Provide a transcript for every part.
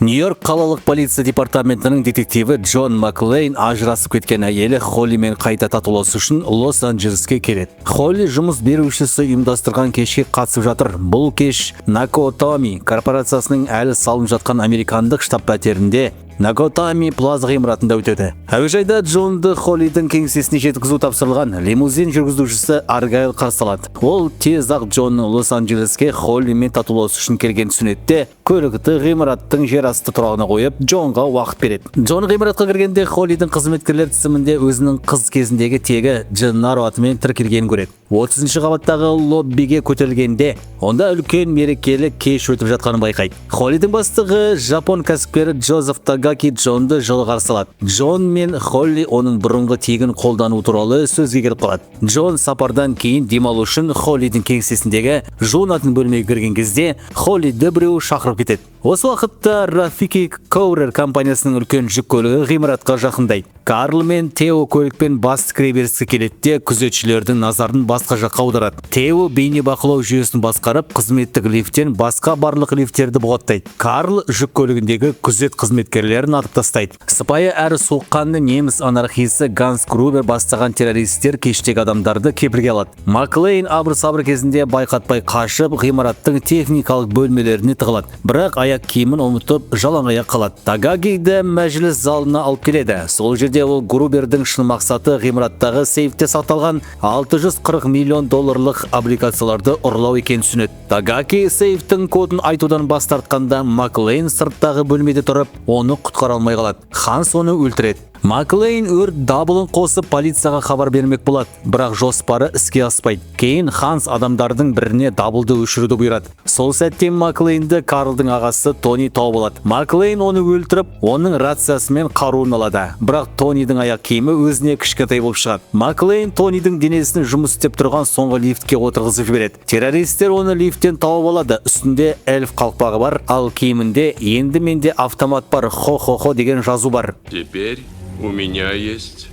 Нью-Йорк қалалық полиция департаментінің детективі Джон Маклейн ажырасып кеткен әйелі Холлимен қайта татуласу үшін Лос-Анджелеске келеді. Холли жұмыс берушісі ұйымдастырған кешке қатысып жатыр. Бұл кеш Накотами корпорациясының әлі салынып жатқан американдық штаб-пәтерінде, Накотами Плаза ғимаратында өтеді. Әуежайда Джонды Холлидің кеңсесіне жеткізу тапсырылған лимузин жүргізушісі Аргайл қарсы алады. Ол тез-ақ Джонның Лос-Анджелеске Холлимен татуласу үшін келгенін түсінеді де, көлікті ғимараттың жер асты тұрағына қойып, Джонға уақыт береді. Джон ғимаратқа кіргенде Холлидің қызметкерлер тізімінде өзінің қыз кезіндегі тегі Дженнаро атымен тіркелгенін көреді. 30 қабаттағы лоббиге көтерілгенде, онда үлкен мерекелік кеш өтіп жатқанын байқайды. Холлидің бастығы, жапон кәсіпкері Джозеф Тагаки, Джонды жылы қарсы алады. Джон мен Холли оның бұрынғы тегін қолдану туралы сөзге келіп қалады. Джон сапардан кейін демалу үшін Холлидің кеңсесіндегі жуынатын бөлмеге кірген кезде Холлиді біреу шақырып кетеді. Осы уақытта Рафики Коурер компаниясының үлкен жүк көлігі ғимаратқа жақындайды. Карл мен Тео көлікпен басты кіреберіске келеді де, күзетшілердің назарын басқа жаққа аударады. Тео бейнебақылау жүйесін басқарып, қызметтік лифттен басқа барлық лифттерді бұғаттайды. Карл жүк көлігіндегі күзет қызметкерлерін атып тастайды. Сыпайы әрі суыққанды неміс анархисті Ганс Грубер бастаған террористер кештегі адамдарды кепілге алады. Маклейн абыр-сабыр кезінде байқатпай қашып, ғимараттың техникалық бөлмелеріне тығылады. Бірақ аяқ киімін ұмытып, жалаң аяқ қалады. Тагагиді мәжіліс залына алып келеді. Сол жерде ол Грубердің шын мақсаты ғимараттағы сейфте сақталған 640 миллион долларлық облигацияларды ұрлау екенін түсінеді. Тагаки сейфтің кодын айтудан бас тартқанда, Маклейн сырттағы бөлмеде тұрып, оны құтқара алмай қалады. Ханс оны өлтіреді. Маклейн өрт дабылын қосып, полицияға хабар бермек болады, бірақ жоспары іске аспайды. Кейін Ханс адамдардың біріне дабылды өшіруді бұйырады. Сол сәтте Маклейнді Карлдың ағасы Тони тауып алады. Маклейн оны өлтіріп, оның рациясы мен қаруын алады. Бірақ Тонидің аяқ киімі өзіне кішкентай болып шығады. Маклейн Тонидің денесін жұмыс істеп тұрған соңғы лифтке отырғызып жібереді. Террористер оны лифттен тауып алады. Үстінде эльф қалпағы бар, ал киімінде «Енді менде автомат бар, хо-хо-хо» деген жазу бар. Теперь у меня есть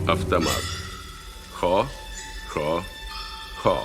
автомат. Хо, хо, хо.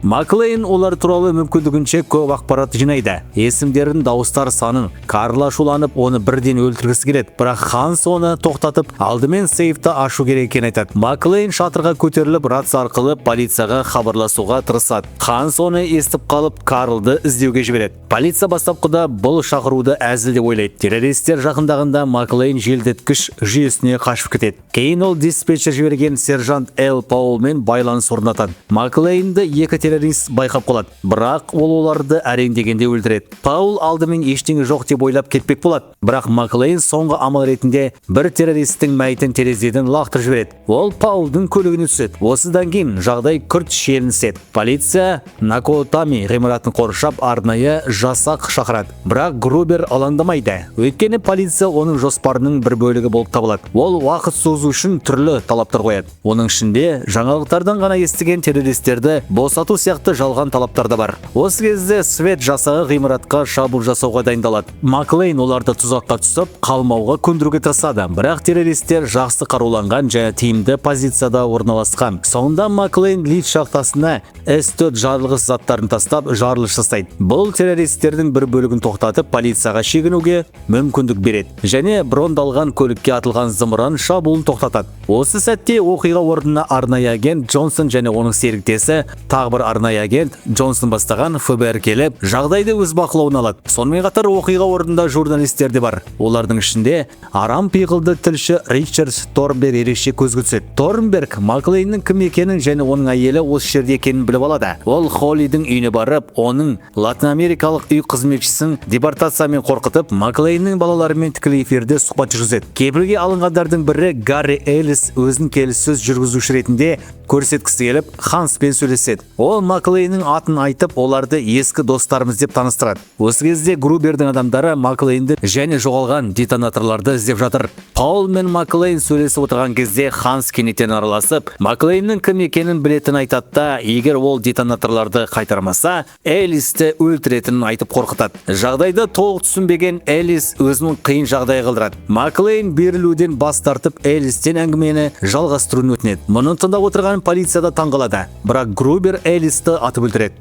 Маклейн олар туралы мүмкіндігінше көп ақпарат жинайды. Есімдерін, дауыстар санын. Карл ашуланып, оны бірден өлтіргісі келеді. Бірақ Ханс оны тоқтатып, алдымен сейфті ашу керек екенін айтады. Маклейн шатырға көтеріліп, рация арқылы полицияға хабарласуға тырысады. Ханс оны естіп қалып, Карлды іздеуге жібереді. Полиция бастапқыда бұл шақыруды әзіл деп ойлайды. Террористер жақындағанда Маклейн желдеткіш жүйесіне қашып кетеді. Кейін ол диспетчер жіберген сержант Эл Паулмен байланыс орнатады. Маклейнді екі террорист байқап қалады, бірақ ол оларды әрең дегенде өлтіреді. Паул алдымен ештеңе жоқ деп ойлап кетпек болады, бірақ Маклейн соңғы амал ретінде бір террористтің мәйітін терезеден лақтырып жібереді. Ол Паулдың көлігіне түседі. Осыдан кейін жағдай күрт шиеленіседі. Полиция Накотами ғимаратын қоршап, арнайы жасақ шақырады. Бірақ Грубер алаңдамайды, өйткені полиция оның жоспарының бір бөлігі болып табылады. Ол уақыт созу үшін түрлі талаптар қояды. Оның ішінде жаңалықтардан ғана естіген террористерді босату сияқты жалған талаптар да бар. Осы кезде SWAT жасағы ғимаратқа шабуыл жасауға дайындалады. Маклейн оларды тұзаққа түсіп қалмауға көндіруге тырысады, бірақ террористер жақсы қаруланған және тиімді позицияда орналасқан. Соңында Маклейн лифт шахтасына С4 жарылғыш заттарын тастап, жарылыс жасайды. Бұл террористердің бір бөлігін тоқтатып, полицияға шегінуге мүмкіндік береді және брондалған көлікке атылған зымыран шабуылын тоқтатады. Осы сәтте оқиға орнына арнайы агент Джонсон және оның серіктесі, тағы бір арнайы агент Джонсон бастаған ФБР келіп, жағдайды өз бақылауына алады. Сонымен қатар оқиға орнында журналистер де бар. Олардың ішінде арам пиғылды тілші Ричард Торнберг ерекше көзге түседі. Торнберг Маклейннің кім екенін және оның әйелі осы жерде екенін біліп алады. Ол Холлидің үйіне барып, оның латин-америкалық үй қызметшісін депортациямен қорқытып, Маклейннің балаларымен тікелей эфирде сұхбат жүргізеді. Кепілге алынғандардың бірі Гарри Эллис өзін келіссөз жүргізуші ретінде көрсеткісі келіп, Ханспен сөйлеседі. Ол Маклейннің атын айтып, оларды ескі достарымыз деп таныстырады. Осы кезде Грубердің адамдары Маклейнді және жоғалған детонаторларды іздеп жатыр. Паул мен Маклейн сөйлесіп отырған кезде Ханс кенеттен араласып, Маклейннің кім екенін білетінін айтады да, егер ол детонаторларды қайтармаса, Элисті өлтіретінін айтып қорқытады. Жағдайды толық түсінбеген Элис өзін қиын жағдайға қалдырады. Маклейн берілуден бас тартып, Элистен әңгімені жалғастыруын өтінеді. Мұны тыңдап отырған полиция да таңғалады, бірақ Грубер Элисті атып өлтіреді.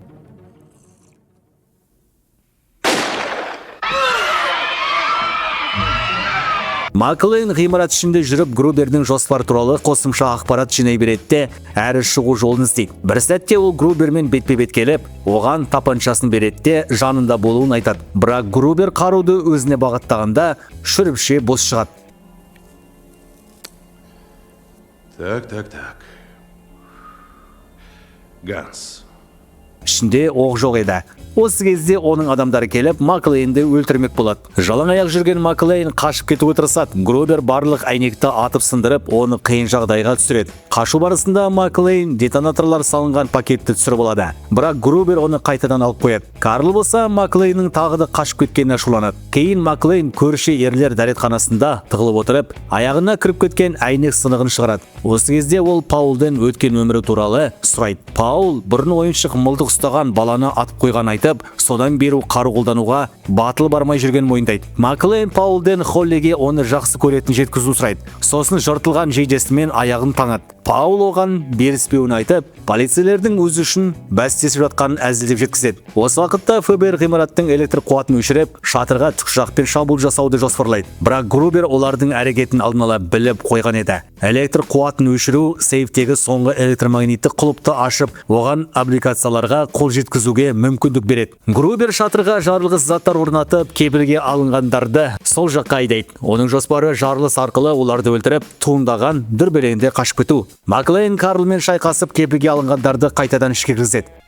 Маклейн ғимарат ішінде жүріп, Грубердің жоспары туралы қосымша ақпарат жинай береді де, әрі шығу жолын іздейді. Бір сәтте ол Грубермен бетпе-бет келіп, оған тапаншасын береді де, жанында болуын айтады. Бірақ Грубер қаруды өзіне бағыттағанда, шүріпше бос шығады. Так, так, так. Ганс. Ішінде оқ жоқ еді. Осы кезде оның адамдары келіп, Маклейнді өлтірмек болады. Жалаң аяқ жүрген Маклейн қашып кетуге тырысады. Грубер барлық әйнекті атып сындырып, оны қиын жағдайға түсіреді. Қашу барысында Маклейн детонаторлар салынған пакетті түсіріп алады. Бірақ Грубер оны қайтадан алып қояды. Карл болса, Маклейннің тағы да қашып кеткеніне ашуланады. Кейін Маклейн көрші ерлер дәретханасында тығылып отырып, аяғына кіріп кеткен әйнек сынығын шығарады. Осы кезде ол Паулден өткен өмірі туралы сұрайды. Паул бұрын ойыншық мылтық ұстаған баланы атып қойған айтып, содан бері қару қолдануға батыл бармай жүрген мойындайды. Маклейн Паулден Холлиге оны жақсы көретінін жеткізу сұрайды. Сосын жыртылған жейдесімен аяғын таңады. Паул оған беріспеуін айтып, полицейлердің өзі үшін бәстесіп жатқанын әзілдеп жеткізеді. Осы уақытта ФБР ғимараттың электр қуатын өшіріп, шатырға тікұшақпен шабуыл жасауды жоспарлайды. Бірақ Грубер олардың әрекетін алдын ала біліп қойған еді. Электр қуатын өшіру сейфтегі соңғы электромагнитті құлыпты ашып, оған аппликацияларға қол жеткізуге мүмкіндік береді. Грубер шатырға жарылғыш заттар орнатып, кепілге алынғандарды сол жаққа айдайды. Оның жоспары жарылыс арқылы оларды өлтіріп, туындаған дүрбелеңде қашып кету. Маклейн Карлмен шайқасып, кепілге алынғандарды қайтадан ішке кіргізеді.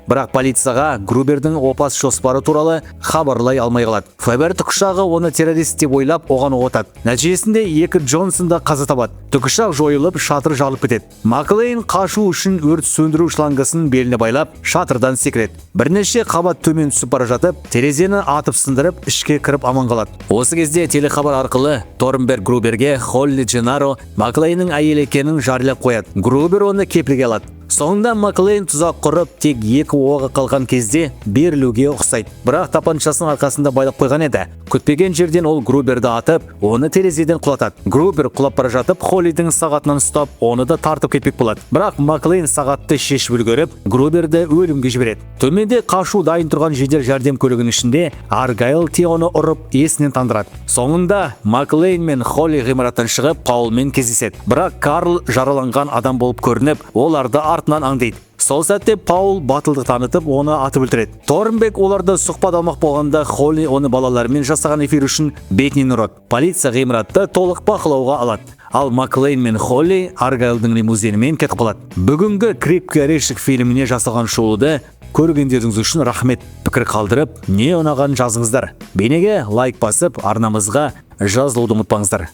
Бірақ полицияға Грубердің опас жоспары туралы хабарлай алмай қалады. ФБР тікұшағы оны террорист деп ойлап, оған оқ атады. Нәтижесінде екі Джонсон да қаза табады. Тікұшақ жойылып, шатыр жарылып кетеді. Маклейн қашу үшін өрт сөндіру шлангасын беліне байлап, шатырдан секіреді. Бірнеше қабат төмен түсіп бара жатып, терезені атып сындырып, ішке кіріп аман қалады. Осы кезде телехабар арқылы Торнберг Груберге Холли Дженаро Маклейннің әйелі екенін жариялап қояды. Грубер оны кепілге алады. Соңында Маклейн тұзақ құрып, тек екі оғы қалған кезде берілуге ұқсайды. Бірақ тапаншасын арқасында байлап қойған еді. Күтпеген жерден ол Груберді атып, оны терезеден құлатады. Грубер құлап бара жатып, Холлидің сағатынан ұстап, оны да тартып кетпек болады. Бірақ Маклейн сағатты шешіп үлгеріп, Груберді өлімге жібереді. Төменде қашу дайын тұрған жедел жәрдем көлігінің ішінде Аргайл Теоны ұрып, есінен тандырады. Соңында Маклейн мен Холли ғимараттан шығып, Паулмен кездеседі. Бірақ Карл жараланған адам болып көрініп, оларды артынан аңдиды. Сол сәтте Паул батылдық танытып, оны атып өлтіреді. Торнбек оларды сұхбат алмақ болғанда, Холли оны балаларымен жасаған эфир үшін бетінен ұрады. Полиция ғимаратты толық бақылауға алады. Ал Маклейн мен Холли Аргайлдың лимузинімен кетіп қалады. Бүгінгі «Крепкий орешек» фильміне жасалған шолуды көргендеріңіз үшін рахмет. Пікір қалдырып, не ұнағанын жазыңыздар. Бейнеге лайк басып, арнамызға жазылуды ұмытпаңыздар.